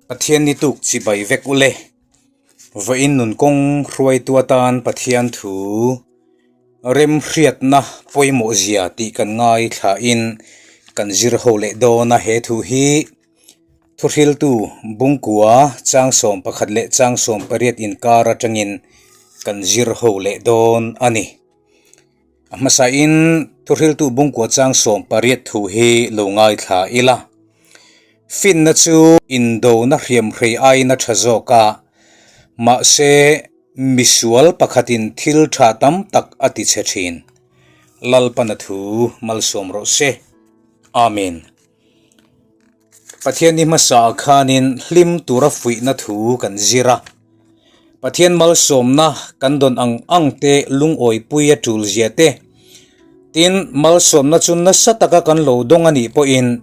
Pathian ni tuk chibai vek u le. Vawiin nun kawng hruaitu atan Pathian thu remhriatna pawimawh zia tih kan ngaithlain kan zir ho leh dawn a, he thu hi Thuhriltu Bungkua Changsawm pakhat leh Changsawm pariat inkar atangin kan zir ho leh dawn a ni. A hmasain Thuhriltu Bungkua Changsawm pariat thu hi lo ngaithla ila. Finna chu indona hriamhrei aiin a tha zawk a, mahse misual pakhatin thil tha tam tak a ti chhe thin. Lalpana thu malsawm rawh se. Amen. Pathian ni hmasa ah khanin hlim tura fuihna thu kan zir a, Pathian malsawmna kan dawn ang ang te lungawipui a tul zia te, tin malsawmna chu nasa taka kan lo dawng a nih pawhin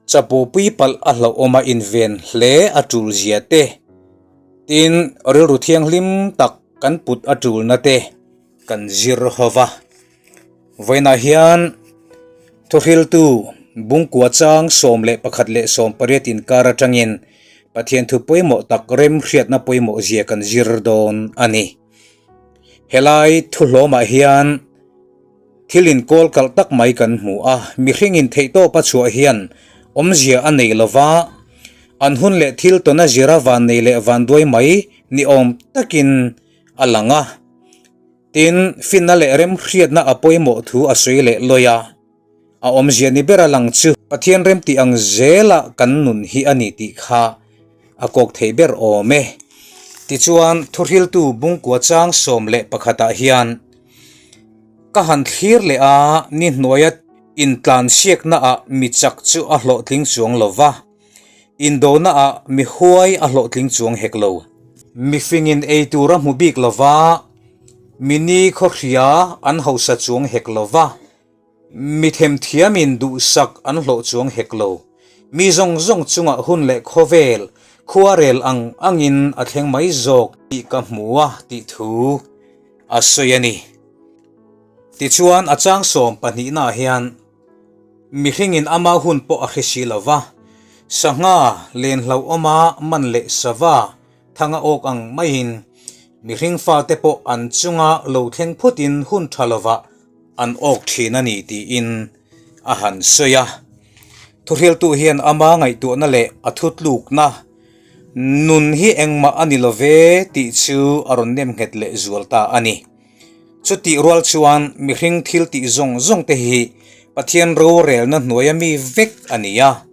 chapopui palh a hlauhawm a inven hle a tul zia te, tin rilru thianghlim tak kan put a tulna te kan zir ho va. Vawiinah hian thuhriltu Bungkua chang 11 leh 18 inkar atangin Pathian thu pawimawh tak remhriatna pawimawh zia kan zir dawn a ni. Helai thuhlawmah hian thil inkawl kalh tak mai kan hmu a, mihringin theihtawp a chhuah hian awmzia a nei lova, an hun leh thil tawn a zira vannei leh vanduai mai ni awm takin a lang a. Tin, finna leh remhriatna a pawimawh thu a sawi leh lawi a, a awmzia ni ber a lang chu Pathian remtih ang zela kan nun hi a ni tih kha a kawk thei ber awm e. Tichuan, thuhriltu Bungkua chang 11 ah hian ka han thlir leh a, ni hnuaia intlansiakna ah mi chak chu a hlawhtling chuang lo va, Indona ah mi huai a hlawhtling chuang hek lo. Mifingin ei tur a hmu bik lo va, mi ni khawhria an hausa chuang hek lo va, mi themthiamin duhsak an hlawh chuang hek lo. Mi zawng zawng chungah hun leh khawvel khuarel ang angin a thleng mai zawk tih ka hmu a tih thu a sawi a ni. Tichuan a chang sawm pahnihnaah hian. Mihringin ama hun pawh a hre si lo va, sangha len hlauhawma man leh sava thanga awk ang maiin mihring fate pawh an chunga lo thleng phutin hun tha lovah an awk thin a ni tiin a han sawi a. Thuhriltu hian ama ngaihtuahna leh a thutlukna nun hi engmah a ni lo ve tih chu a rawn nemnghet leh zual ta a ni. Chutih rual chuan mihring thil tih zawng zawng te hi Pathian rorelna hnuaia mi vek a ni a.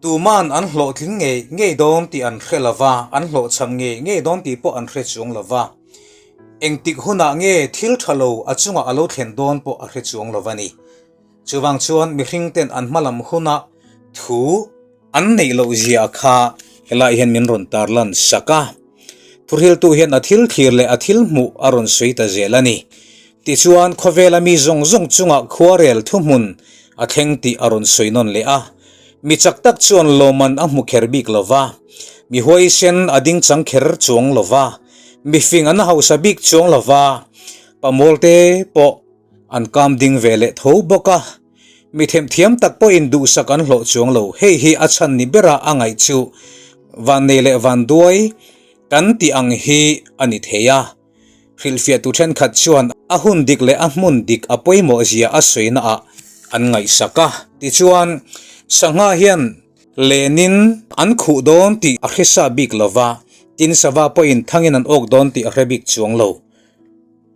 Tuman an hlawhtling ngei ngei dawn tih an hre lo va, an hlawhchham ngei ngei dawn tih pawh an hre chuang lo va. Engtik hunah nge thil tha lo a chungah a lo thlen dawn pawh a hre chuang lo va ni. Chuvang chuan mihring ten an hmalam huna thu An neih loh zia kha helai hian min rawn tarlan sak a, thuhriltu hian a thil thlir leh a thil hmuh a rawn sawi ta zel a ni. Tichuan, khawvela mi zawng zawng chungah khuarel thuhmun a thleng tih a rawn sawi nawn leh a. Mi chak tak chuan lawmman a hmu kher bik lo va, mi huaisen a ding chang kher chuang lo va, mi fing an hausa bik chuang lo va, pamawlte pawh an kam ding ve leh tho bawk a. Mi themthiam tak pawhin duhsak an hlawh chuang lo. Hei hi a chhan ni bera a ngaih chu vannei leh vanduai kan tih ang hi a ni thei a. Hrilhfiahtu thenkhat chuan a hun dik leh a hmun dik a pawimawh zia a sawina ah an ngaihsak a. Tichuan, sangha hian lenin an khuh dawn tih a hresa bik lo va, tin sava pawhin thangin an awk dawn tih a hre bik chuang lo.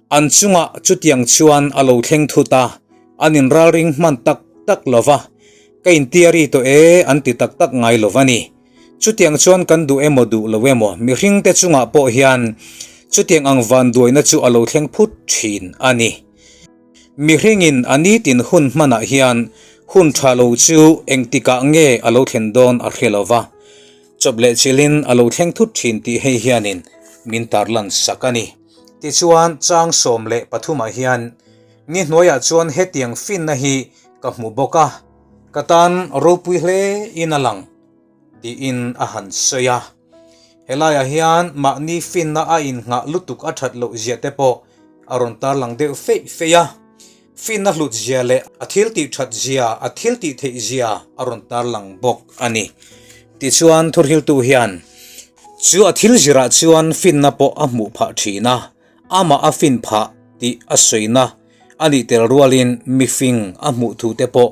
An chungah chutiang chuan a lo thleng thut a, an inralring hman tak tak lo va, ka intiari tawh e an ti tak tak ngai lo va ni. Chutiang chuan kan duh emaw duh lo emaw mihringte chungah pawh hian chutiang ang vanduaina chu a lo thleng phut thin a ni. Mihringin a nitin hun hmanah hian hun tha lo chu engtikah nge a lo thlen dawn a hre lo va, chawp leh chilhin a lo thleng thut thin tih hei hianin min tarlan sak a ni. Tichuan, chang 13 ah hian ni hnuaiah chuan hetiang finna hi ka hmu bawk a, ka tan ropui hle in a lang, tiin a han sawi a. Helaiah hian mahni finna a inngah lutuk a that loh zia te pawh a rawn tarlang deuh feih feih a. Finna hlut zia leh a thil tih that zia, a thil tih theih zia a rawn tarlang bawk a ni. Tichuan thuhriltu hian chu a thil zirah chuan finna pawh a hmuh phah thin a, amah a fin phah tih a sawina a nih tel rualin mifing a hmuh thu te pawh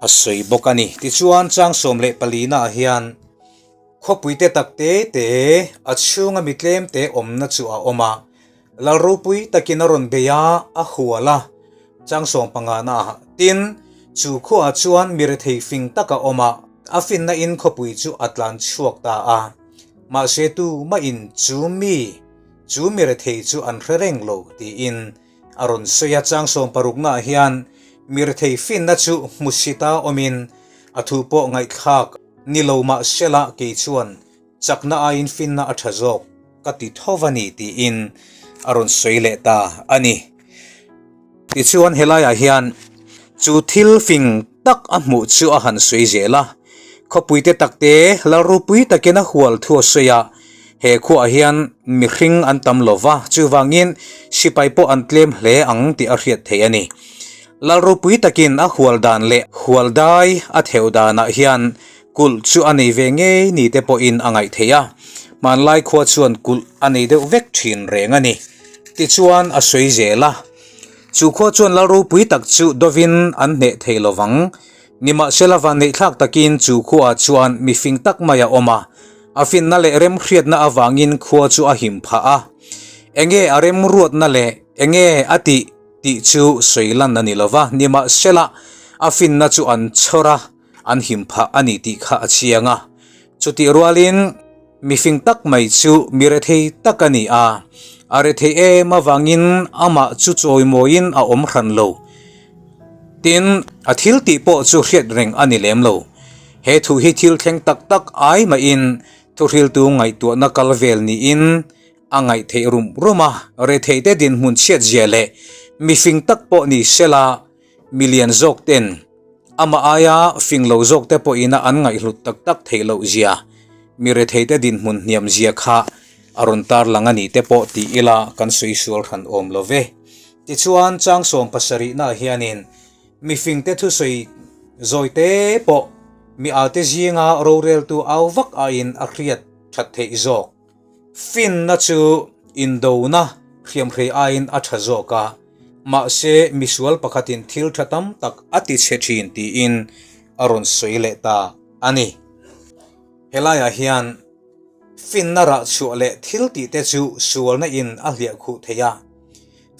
a sawi bawk a ni. Tichuan chang 14 ah hian khawpui te tak te te a chhunga mi tlem te awmna chu a awm a, Lal ropui takin a rawn bei a, a hual a, chang 15 na ah. Tin, chu khuaah chuan mi rethei fing tak a awm a, a finna in khawpui chu a tlan chhuak ta a. Mahse tumahin chu mi, chu mi rethei chu an hre reng lo, tiin a rawn sawi a. Chang 60 na ah hian mi rethei finna chu hmusita awmin a thu pawh ngaihthlak ni lo mahsela kei chuan Chakna aiin finna a tha zawk ka ti tho a ni tiin a rawn sawi leh ta a ni. Tichuan helaiah hian chu thil fing tak a hmuh chu a han sawi zel a, khawpui te takte lal ropui takin a hual thu a sawi a, he khuaah hian mihring an tam lo va, chuvangin sipai pawh an tlem hle ang tih a hriat theih a ni. Lal ropui takin a hual dan leh hual dai a theuh danah hian Kulh chu a nei ve ngei ni te pawhin a ngaih theih a, hmanlai khua chuan kulh a nei deuh vek thin reng a ni. Tichuan a sawi zel a, chu khua chuan lal ropui tak chu dovin an hneh thei lo vang. Nimahsela vanneihthlak takin chu khuaah chuan mifing tak mai a awm a, a finna leh remhriatna avangin khua chu a him phah a. Enge a remruatna leh enge a tih tih chu sawi lan a ni lo va, nimahsela a finna chu an chhawr a. An him phah a ni tih kha a chiang a. Chutih rualin mifing tak mai chu mi rethei tak a ni a, a rethei em avangin amah chu chawimawiin a awm hran lo. Tin, a thil tih pawh chu hriat reng a ni lem lo. He thu hi thil thleng tak tak ai mahin thuhriltu ngaihtuahna kal vel niin a ngaih theih rum rum a, retheite dinhmun chhiatzia leh mifing tak pawh ni sela, Milian zawk ten amah aia fing lo zawk te pawhin a an ngaihhlut tak tak theih loh zia, mi rethei te dinhmun hniam zia kha a rawn tarlang a ni te pawh ti ila kan sawi sual hran awm lo ve. Tichuan chang 70 naah hianin mi fing te thusawi zawi te pawh mi ate zinga roreltu au vak aiin a hriat that theih zawk. Finna chu indona hriamhrei aiin a tha zawk a, mahse misual pakhatin thil tha tam tak a ti chhe thin tiin a rawn sawi leh ta a ni. Helaiah hian finna rah chhuah leh thil tih te chu sualna in a hliah khuh thei a,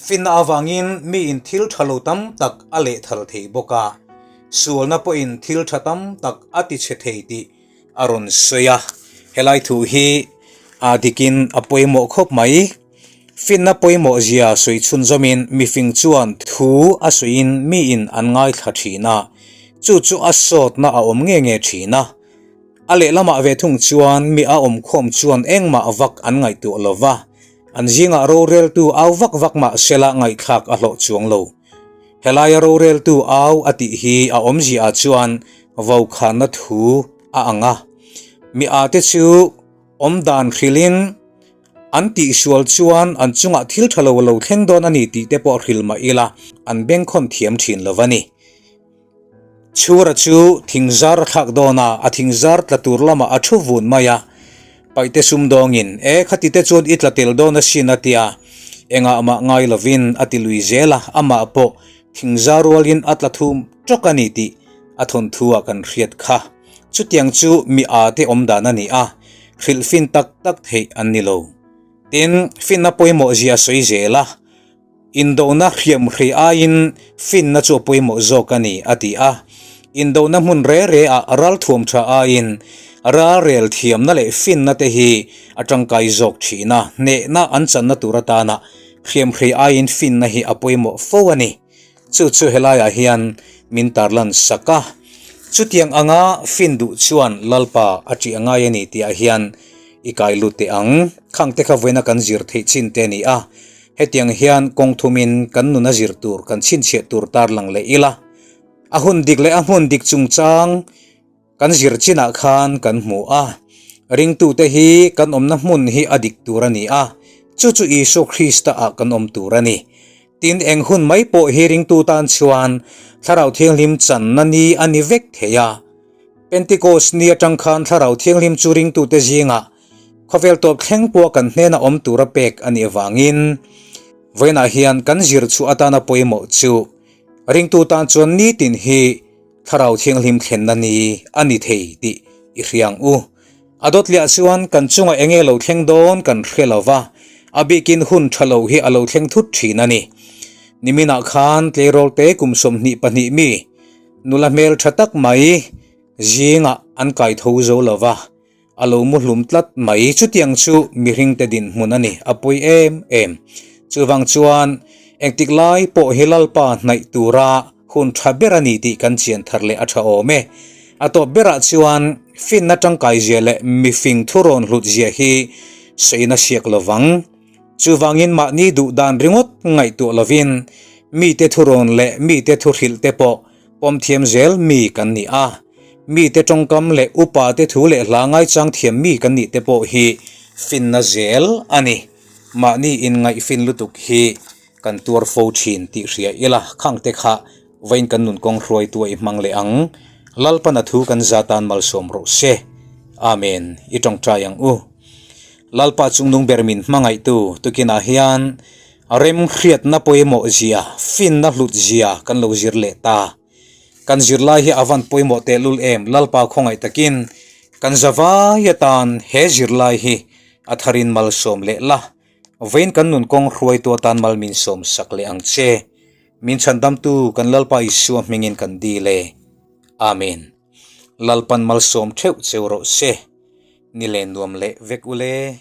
finna avangin miin thil tha lo tam tak a lehthal thei bawk a, sualna pawhin thil tha tam tak a ti chhe thei tih a rawn sawi a, helai thu hi a dikin a pawimawh khawp mai. Finna pawimawh zia sawi chhunzawmin mifing chuan thu a sawiin miin an ngaithla thin a, chu chu a sawtna a awm nge nge thin a. A lehlamah ve thung chuan mi a awmkhawm chuan engmah vak an ngaihtuah lo va, an zingah roreltu au vak vak mah sela ngaihthlak a hlawh chuang lo. Helaia roreltu au a tih hi a awmzia chuan vaukhana thu a ang a. Mi ate chu awm dan hrilhin an tihsual chuan an chungah thil tha lo a lo thleng dawn a ni tih te pawh hrilh mah ila an bengkhawn thiam thin lo a ni. Chhura chu thingzar a thlak dawn a, a thingzar tla tur lamah a thu vun mai a. Paihte sumdawngin, E, khati te chuan i tla tel dawn asin a ti a. Engah mah ngai lovin a ti lui zel a, amah pawh thingzar rualin a tla thum tawk a ni tih a thawnthu ah kan hriat kha. Chutiang chu mi â te awm dan a ni a, hrilhfin tak tak theih an ni lo. Tin, finna pawimawh zia sawi zel a. Indona hriamhrei aiin finna chu a pawimawh zawk a ni, a ti a. Indona hmun re re ah ralthuam tha aiin ralrel thiamna leh finna te hi a tangkai zawk thin a, hnehna an channa tur atana hriamhrei aiin finna hi a pawimawh fo a ni. Chu chu helaiah hian min tarlan sak a, chutiang anga fin duh chuan Lalpa a ṭih a ngai a ni tihah hian i kai lut teh ang. Khang te kha vawiina kan zir theih chin te a ni a, hetiang hian kawng thumin kan nuna zir tur kan chhinchhiah tur tarlang leh ila, a hun dik leh a hmun dik chungchang Kan zir chinah khan kan hmu a, ringtute hi kan awmna hmun hi a dik tur a ni a, chu chu Isua Krista ah kan awm tur a ni. Tin, eng hun mai pawh hi ringtu tan chuan Thlarau Thianghlim channa ni a ni vek thei a. Pentikos ni atang khan Thlarau Thianghlim chu ringtute zingah khawvel tawp thleng pawha kan hnena awm tura pek a nih avangin vawiinah hian kan zir chhuah atana pawimawh chu ringtu tan chuan nitin hi Thlarau Thianghlim thlenna ni a ni thei tih i hria ang u. A dawtliah chuan kan chungah enge lo thleng dawn kan hre lo va, a bikin hun tha lo hi a lo thleng thut thin a ni. Niminah khan tleirawlte kum 22 mi nula hmel tha tak mai zingah an kai tho zo lo va, a lo mu hlum tlat mai. Chutiang chu mihringte dinhmun a ni, a pawi em em. Chuvang chuan engtik lai pawh hi Lalpa hnaih tura hun tha ber a ni tih kan chian thar leh a tha awm e. A tawp berah chuan finna tangkai zia leh mifing thurawn hlut zia hi sawiin a siak lo vang. Chuvangin mahni duh dan ringawt ngaihtuah lovin mite thurawn leh mite thuhrilh te pawh pawm thiam zel mi kan ni a. Mite tawngkam leh upa te thu leh hla ngaichang thiam mi kan nih te pawh hi finna zel a ni. Mahni inngaihfin lutuk hi Kan tuar fo thin tih hria ila, khangte kha vawiin kan nun kawng hruaitu a i hmang leh ang. Lalpan a thu kan za tan malsawm rawh se. Amen. I tawngtai ang u. Lalpa chungnung ber min hmangaihtu tukinah hian remhriatna pawimawh zia, finna hlut zia kan lo zir leh ta. Kan zirlai hi a van pawimawh tehlul em, Lalpa khawngaih takin kan zavai atan he zirlai hi a tharin malsawm leh la. Vawiin kan nun kawng hruaitu atan mal min sawm sak leh ang che. Min chhandamtu kan Lalpa Isua hmingin kan dil e. Amen. Lalpan malsawm theuh cheu rawh se. Ni leh nuam leh vek ule.